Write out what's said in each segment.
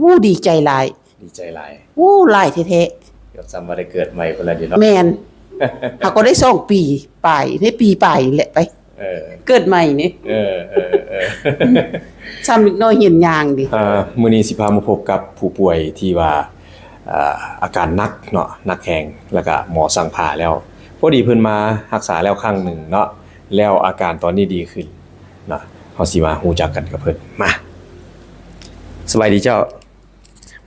ໂອ້ ດີໃຈຫຼາຍ ດີໃຈຫຼາຍ ໂອ້ ຫຼາຍແທ້ໆ ເກືອບສ່ຳວ່າໄດ້ເກີດໃໝ່ພຸ້ນລະເດເນາະ ແມ່ນ ຫາກໍໄດ້ສອງປີປາຍ ໄດ້ປີປາຍນີ້ແຫຼະໄປ ເອີ ເກີດໃໝ່ນີ້ ເອີ ເອີ ເອີ ສ່ຳເດັກນ້ອຍຮຽນຍ່າງເດ. ອ່າ ມື້ນີ້ຊິພາມາພົບກັບຜູ້ປ່ວຍທີ່ວ່າ ອ່າ ອາການໜັກເນາະ ໜັກແຮງ ແລ້ວກະໝໍສັ່ງຜ່າແລ້ວ ພໍດີເພິ່ນມາຮັກສາແລ້ວຄັ້ງໜຶ່ງເນາະ ແລ້ວອາການຕອນນີ້ດີຂຶ້ນເນາະ ເຮົາຊິມາຮູ້ຈັກກັນກັບເພິ່ນ ມາ ສະບາຍດີເຈົ້າ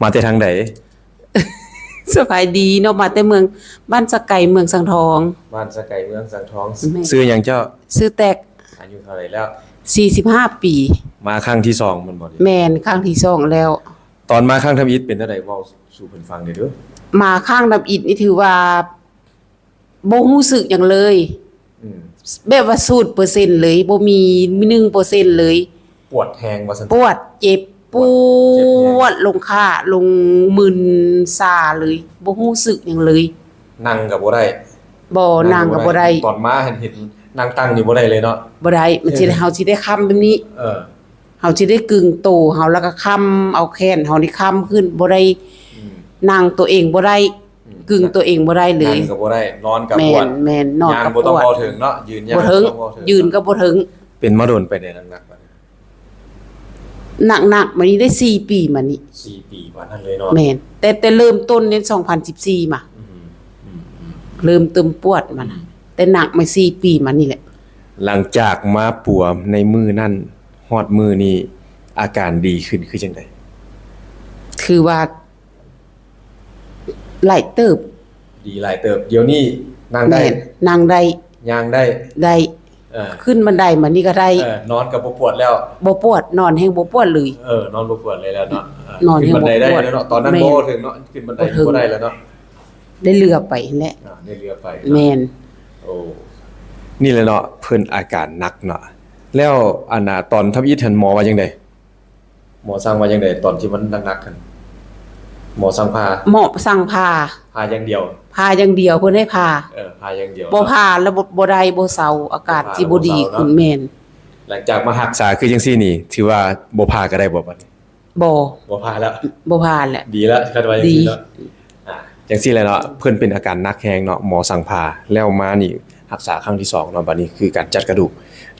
ມາແຕ່ທາງໃດ? ສະບາຍດີເນາະ ມາແຕ່ເມືອງ ບ້ານສະໄກ ເມືອງສັງທອງ ບ້ານສະໄກ ເມືອງສັງທອງ ແມ່ນ ຊື່ຫຍັງເຈົ້າ? ຊື່ແຕັກ ອາຍຸເທົ່າໃດແລ້ວ? ສີ່ສິບຫ້າປີ ມາຄັ້ງທີສອງແມ່ນບໍ່? ແມ່ນ ຄັ້ງທີສອງແລ້ວ ຕອນມາຄັ້ງທຳອິດເປັນຈັ່ງໃດ ເວົ້າສູ່ເພິ່ນຟັງແດ່ເດີ້ ມາຄັ້ງທຳອິດນີ້ຖືວ່າ ບໍ່ຮູ້ສຶກຫຍັງເລີຍ ອືມ ແບບວ່າສູນເປີເຊັນເລີຍ ບໍ່ມີໜຶ່ງເປີເຊັນເລີຍ ປວດແຮງວ່າຊັ້ນ ປວດເຈັບ ປວດ ເຈັບແຮງ ປວດລົງຂາ ລົງມຶນຊາເລີຍ ບໍ່ຮູ້ສຶກຫຍັງເລີຍ ນັ່ງກໍບໍ່ໄດ້ ບໍ່ ນັ່ງກໍບໍ່ໄດ້ ຕອນມາຫັ້ນເຫັນນັ່ງຕັ້ງນີ້ບໍ່ໄດ້ເລີຍເນາະ ບໍ່ໄດ້ ມັນຊິ ເອີ ເຮົາຊິໄດ້ຄ້ຳແບບນີ້ ເອີ ເຮົາຊິໄດ້ກຶງໂຕເຮົາ ແລ້ວກໍຄ້ຳເອົາແຂນເຮົານີ້ຄ້ຳຂຶ້ນບໍ່ໄດ້ ອືມ ນັ່ງຕົວເອງບໍ່ໄດ້ ອືມ ກຶງຕົວເອງບໍ່ໄດ້ເລີຍ ນັ່ງກໍບໍ່ໄດ້ ນອນກໍປວດ ແມ່ນໆ ນອນກໍປວດ ຍ່າງບໍ່ຕ້ອງເວົ້າເຖິງເນາະ ຢືນຍ່າງບໍ່ເຖິງ ບໍ່ຕ້ອງເວົ້າເຖິງ ຢືນກໍບໍ່ເຖິງ ເປັນມາດົນປານໃດ ໜັກໆ ບາດນີ້ ໜັກໆ ມານີ້ໄດ້ສີ່ປີມານີ້ ສີ່ປີປານນັ້ນເລີຍເນາະ ແມ່ນ ແຕ່ ແຕ່ເລີ່ມຕົ້ນໃນສອງພັນສິບສີ່ມາ ອືມ ອືມ ອືມ ເລີ່ມຕົ້ນປວດມານະ ອືມ ແຕ່ໜັກມາສີ່ປີມານີ້ແຫຼະ ຫຼັງຈາກມາປົວໃນມື້ນັ້ນຮອດມື້ນີ້ ອາການດີຂຶ້ນຄືຈັ່ງໃດ? ຄືວ່າຫຼາຍເຕີບ ດີຫຼາຍເຕີບ ດຽວນີ້ນັ່ງໄດ້ ແມ່ນ ນັ່ງໄດ້ ຍ່າງໄດ້ ໄດ້ ເອີ ຂຶ້ນບັນໄດມານີ້ກໍໄດ້ ເອີ ນອນກໍບໍ່ປວດແລ້ວ ບໍ່ປວດ ນອນແຮງບໍ່ປວດເລີຍ ເອີ ນອນບໍ່ປວດເລີຍແລ້ວເນາະ ເອີ ນອນແຮງບໍ່ປວດ ຂຶ້ນບັນໄດໄດ້ແລ້ວເນາະ ຕອນນັ້ນບໍ່ເຖິງເນາະ ຂຶ້ນບັນໄດບໍ່ໄດ້ແລ້ວເນາະ ໄດ້ເລື່ອໄປຫັ້ນແຫຼະ ອ່າ ໄດ້ເລື່ອໄປເນາະ ແມ່ນ ໂອ້ ນີ້ແຫຼະເນາະ ເພິ່ນອາການໜັກເນາະ ແລ້ວ ອັນນ່າ ຕອນທຳອິດຫັ້ນໝໍວ່າຈັ່ງໃດ? ໝໍສັ່ງວ່າຈັ່ງໃດ ຕອນທີ່ມັນໜັກໆຫັ້ນ? ໝໍສັ່ງຜ່າ ໝໍສັ່ງຜ່າ ຜ່າຢ່າງດຽວ ຜ່າຢ່າງດຽວ ເພິ່ນໃຫ້ຜ່າ ເອີ ຜ່າຢ່າງດຽວ ບໍ່ຜ່າແລ້ວບໍ່ ບໍ່ໄດ້ ບໍ່ເຊົາ ອາການຊິບໍ່ດີຂຶ້ນ ບໍ່ເຊົາເນາະ ແມ່ນ ຫຼັງຈາກມາຮັກສາຄືຈັ່ງຊີ້ນີ້ ຖືວ່າບໍ່ຜ່າກໍໄດ້ບໍ່ບັດນີ້? ບໍ່ ບໍ່ຜ່າແລ້ວ ບໍ່ຜ່າແລ້ວ ດີແລ້ວ ຄັນວ່າຈັ່ງຊີ້ເນາະ ອ່າ ຈັ່ງຊີ້ແຫຼະເນາະ ເພິ່ນເປັນອາການໜັກແຮງເນາະ ໝໍສັ່ງຜ່າ ແລ້ວມານີ້ຮັກສາຄັ້ງທີສອງເນາະ ບັດນີ້ຄືການຈັດກະດູກ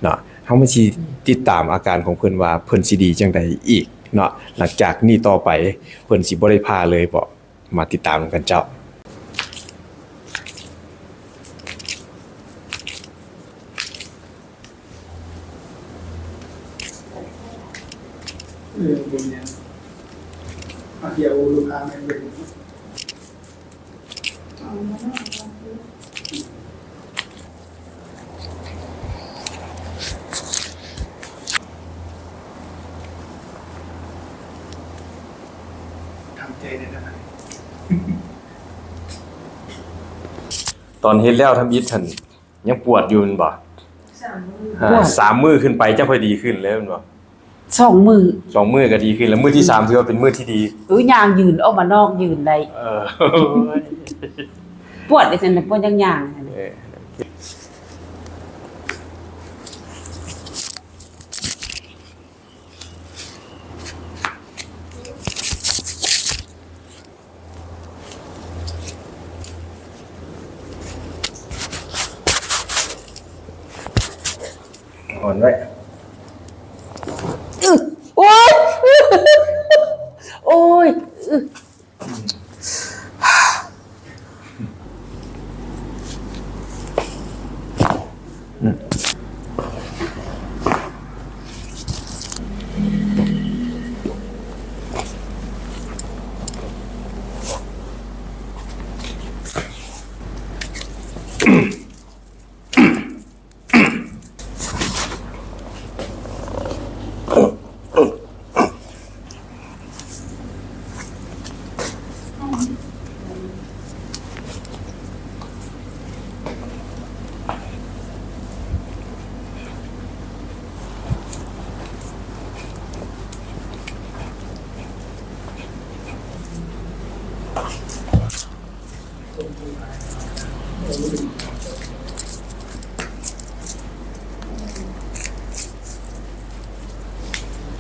ເນາະ ເຮົາມາຊິຕິດຕາມອາການຂອງເພິ່ນວ່າເພິ່ນຊິດີຈັ່ງໃດອີກເນາະ ຫຼັງຈາກນີ້ຕໍ່ໄປເພິ່ນຊິບໍ່ໄດ້ຜ່າເລີຍບໍ່? ມາຕິດຕາມນຳກັນເຈົ້າ. ເອີ ບໍ່ແມ່ນ ເອົາດຽວລູກຄ້າແມ່ນເບິ່ງ ທຳໃຈໄດ້ເທົ່ານັ້ນ. ຕອນເຮັດແລ້ວທຳອິດຫັ້ນ ຍັງປວດຢູ່ແມ່ນບໍ່? ສາມມື້ ສາມມື້ຂຶ້ນໄປຈັ່ງຄ່ອຍດີຂຶ້ນເລີຍແມ່ນບໍ່? ສອງມື້ ສອງມື້ກໍດີຂຶ້ນແລ້ວ ມື້ທີສາມຖືວ່າເປັນມື້ທີ່ດີ ເອີ ຍ່າງຢືນອອກມານອກຢືນໄດ້ ເອີ ປວດຈັ່ງຊັ້ນ ປວດຍ່າງໆ ເອີ. ອ່ອນໄວ້ ອື ໂອ້ຍ ໂອ້ຍ ອື.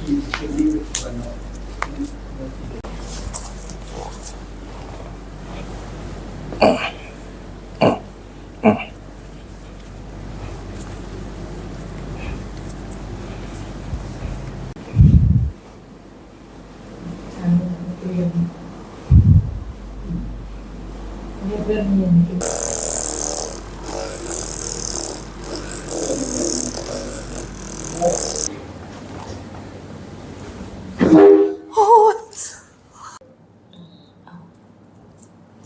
ກິນ ກິນນີ້ໄປກ່ອນເນາະ.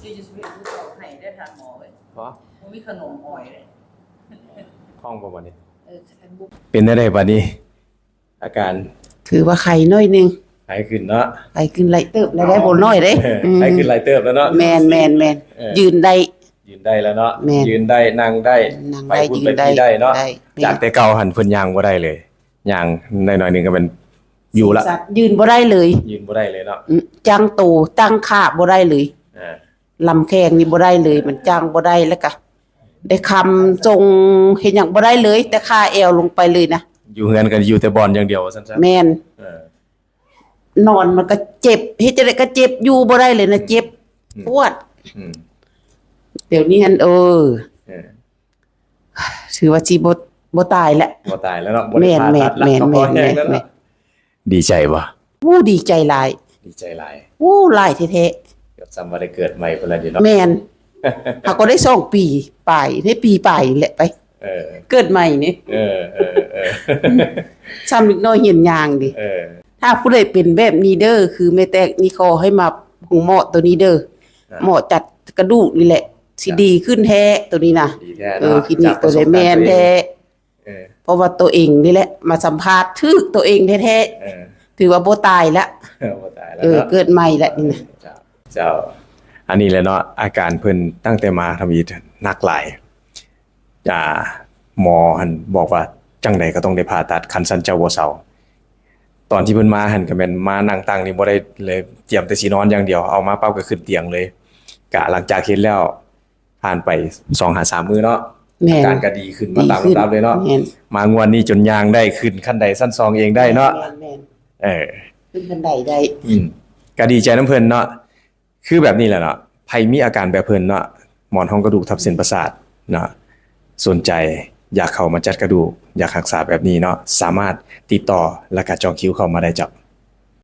You just make yourself ໄຫ້ໄດ້ ທ່ານໝໍເອີຍ. ບໍ່ ບໍ່ມີຂະໜົມອອຍເດ້. ທ້ອງບໍ່ບັດນີ້? ເອີ ເປັນແນວໃດບັດນີ້ ອາການ? ຖືວ່າໄຄໜ້ອຍໜຶ່ງ. ໄຄຂຶ້ນເນາະ? ໄຄຂຶ້ນຫຼາຍເຕີບແລ້ວ ບໍ່ໜ້ອຍເດ້. ອືມ ໄຄຂຶ້ນຫຼາຍເຕີບແລ້ວເນາະ. ແມ່ນໆໆ ເອີ ຢືນໄດ້ ຢືນໄດ້ແລ້ວເນາະ. ແມ່ນ ຢືນໄດ້ ນັ່ງໄດ້ ນັ່ງໄດ້ ໄປພຸ້ນໄປພີ້ໄດ້ເນາະ. ຈາກແຕ່ເກົ່າຫັ້ນເພິ່ນຍ່າງບໍ່ໄດ້ເລີຍ ຍ່າງໜ້ອຍໆໜຶ່ງກໍແມ່ນຢູ່ລະ ຢືນບໍ່ໄດ້ເລີຍ ຢືນບໍ່ໄດ້ເລີຍເນາະ. ອືມ ຈັ່ງໂຕ ຕັ້ງຂາບໍ່ໄດ້ເລີຍ. ອ່າ ລຳແຂ້ງນີ້ບໍ່ໄດ້ເລີຍ ມັນຈັ່ງບໍ່ໄດ້ ແລ້ວກະໄດ້ຄຳສົ່ງເຮັດຫຍັງບໍ່ໄດ້ເລີຍ ແຕ່ຂາແອວລົງໄປເລີຍນະ. ຢູ່ເຮືອນກໍຢູ່ແຕ່ບ່ອນຢ່າງດຽວວ່າຊັ້ນຊະ. ແມ່ນ ເອີ ນອນມັນກໍເຈັບ ເຮັດຈັ່ງໃດກໍເຈັບ ຢູ່ບໍ່ໄດ້ເລີຍນະ ເຈັບ ອືມ ປວດ. ອືມ ດຽວນີ້ຫັ້ນ ເອີ ເອີ ຖືວ່າຊິບໍ່ ບໍ່ຕາຍແລ້ວ ບໍ່ຕາຍແລ້ວເນາະ. ບໍ່ໄດ້ຜ່າຕັດລະ ແມ່ນໆໆໆ ພໍແຮງແລ້ວເນາະ. ດີໃຈບໍ່? ໂອ້ ດີໃຈຫຼາຍ ດີໃຈຫຼາຍ. ໂອ້ ຫຼາຍແທ້ໆ ເກືອບສ່ຳວ່າໄດ້ເກີດໃໝ່ພຸ້ນລະເດເນາະ. ແມ່ນ ຫາກໍໄດ້ສອງປີປາຍ ໄດ້ປີປາຍນີ້ແຫຼະໄປ ເອີ ເກີດໃໝ່ນີ້. ເອີໆໆ ສ່ຳເດັກນ້ອຍຮຽນຍ່າງເດ. ເອີ ຖ້າຜູ້ໃດເປັນແບບນີ້ເດີ ຄືແມ່ແຕກນີ້ ຂໍໃຫ້ມາໂຮງໝໍໂຕນີ້ເດີ. ອ່າ ໝໍຈັດກະດູກນີ້ແຫຼະ ຊິດີຂຶ້ນແທ້ໂຕນີ້ນະ. ດີແທ້ເນາະ ເອີ ຄລິນິກໂຕໃດແມ່ນແທ້. ເອີ ເພາະວ່າໂຕເອງນີ້ແຫຼະ ມາສຳພາດຖືກໂຕເອງແທ້ໆ. ເອີ ຖືວ່າບໍ່ຕາຍລະ ບໍ່ຕາຍລະ ເອີ ເນາະ ເກີດໃໝ່ລະນີ້ນະ. ເຈົ້າ ເຈົ້າ ອັນນີ້ແຫຼະເນາະ ອາການເພິ່ນຕັ້ງແຕ່ມາທຳອິດໜັກຫຼາຍ. ອ່າ ໝໍຫັ້ນບອກວ່າຈັ່ງໃດກໍຕ້ອງໄດ້ຜ່າຕັດ ຄັນຊັ້ນເຈົ້າບໍ່ເຊົາ. ຕອນທີ່ເພິ່ນມາຫັ້ນກໍແມ່ນມານັ່ງຕັ້ງນີ້ບໍ່ໄດ້ເລີຍ ຕຽມແຕ່ຊິນອນຢ່າງດຽວ ເອົາມາປັບກໍຂຶ້ນຕຽງເລີຍ. ກະຫຼັງຈາກເຮັດແລ້ວ ຜ່ານໄປສອງຫາສາມມື້ເນາະ. ແມ່ນ ອາການກໍດີຂຶ້ນມາຕາມລຳດັບເລີຍເນາະ. ແມ່ນ ມາງວດນີ້ຈົນຍ່າງໄດ້ ຂຶ້ນຂັ້ນໄດຊັ້ນສອງເອງໄດ້ເນາະ. ແມ່ນໆ ເອີ ຂຶ້ນຂັ້ນໄດໄດ້. ອືມ ກໍດີໃຈນຳເພິ່ນເນາະ. ຄືແບບນີ້ແຫຼະເນາະ ໃຜມີອາການແບບເພິ່ນເນາະ ໝອນຮອງກະດູກທັບເສັ້ນປະສາດເນາະ ສົນໃຈຢາກເຂົ້າມາຈັດກະດູກ ຢາກຮັກສາແບບນີ້ເນາະ ສາມາດຕິດຕໍ່ ແລ້ວກະຈອງຄິວເຂົ້າມາໄດ້ເຈົ້າ.